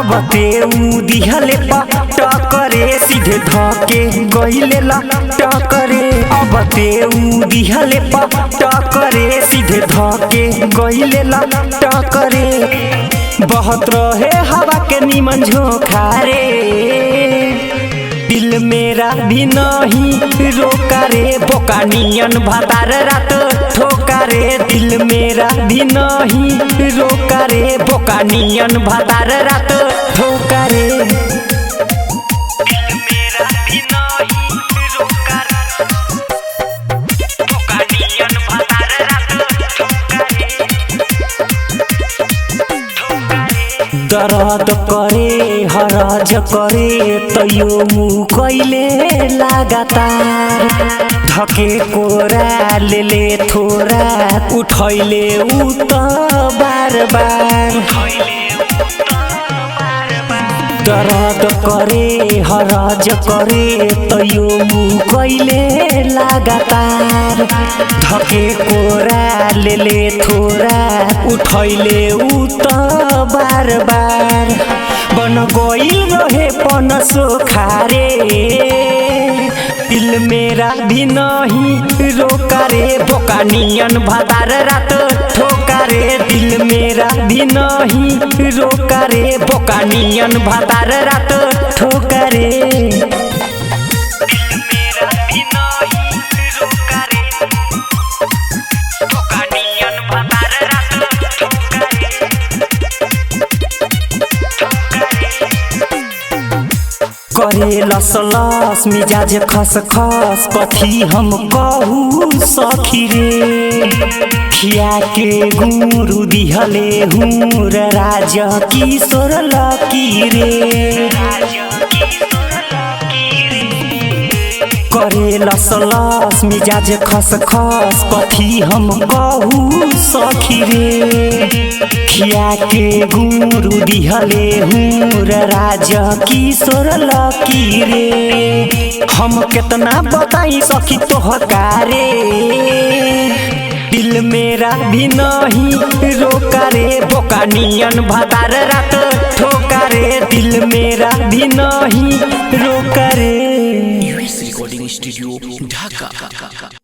अब ते ऊ दिहले पटकरे सीधे धके गइले ला टकरे। अब ते ऊ दिहले पटकरे सीधे धके गइले ला टकरे। बहुत रहे हवा के निमन झोंका रे, दिल मेरा भी नहीं रोका रे, बोका नियन भातार रात ठोका रे। दिल मेरा भी नहीं रोका रे, बोका नियन भातार रात ठोका रे। दिल मेरा भी नहीं रोका रे, बोका नियन भातार रात ठोका रे। दर्द करे हरज करे तैयो मुँह कैले लगातार, धके कोरा लेले थोरा उठैले उ त बार बार। दर्द करे हरज करे तैयो मुँह कैले लगातार, धके कोरा लेले थोरा उठैले उ त बार बार। बन गइल रहे पन सोखारे, दिल मेरा भी नहीं रोका रे, बोका नियन भातार रात ठोका रे। दिल मेरा भी नहीं रोका रे, बोका नियन भातार रात ठोका रे। दिल मेरा भी नहीं रोका रे, बोका नियन भातार रात ठोका रे। करे लस लस मिजाज खस खस कथी हम कहू सखी रे, खिया के गुरु दिहले हूँ राज किशोर लकी रे। करे लस लस मिजाज खस खस कथी हम कहू सखी रे, खिया के गुरु दिहले हूँ राज किशोर लकी रे। हम केतना बताई सखी तोहका रे, दिल मेरा भी नहीं रोका रे, बोका नियन भातार रात ठोका रे। दिल मेरा भी नहीं रोका रे। US Recording Studio, Dhaka.